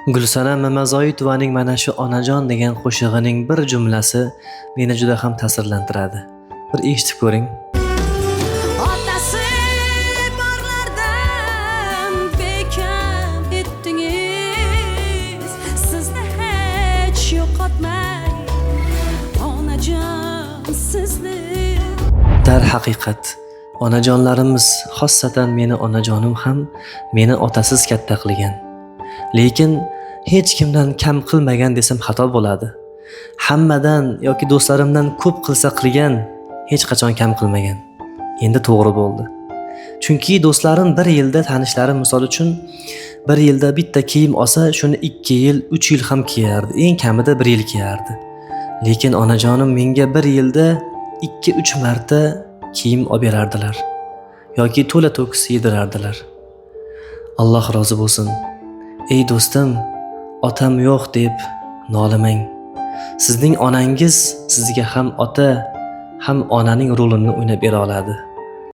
Gulsanam Mamazoitovaning mana shu "Onajon" degan qo'shig'ining bir jumlasi meni juda ham ta'sirlantiradi. Bir eshitib ko'ring. Otasi borlardan bekam etdingiz sizni, hech yo'qotmay, onajon, sizni. Darhaqiqat, onajonlarimiz, xossatan meni onajonim ham meni otasiz katta qilgan. Lekin hech kimdan kam qilmagan desam, xato bo'ladi. Hammadan yoki do'stlarimdan ko'p qilsa qilgan, hech qachon kam qilmagan. Endi to'g'ri bo'ldi. Chunki do'stlarim bir yilda, tanishlarim misol uchun, bir yilda bitta kiyim olsa, shuni 2 yil, 3 yil ham kiyardi. Eng kamida bir yil kiyardi. Lekin onajonim menga bir yilda 2-3 marta kiyim olib berardilar yoki to'la to'kis yedirardilar. Alloh rozi bo'lsin. Ey do'stim, otam yo'q deb nolimang. Sizning onangiz sizga ham ota, ham onaning rolini o'ynab bera oladi.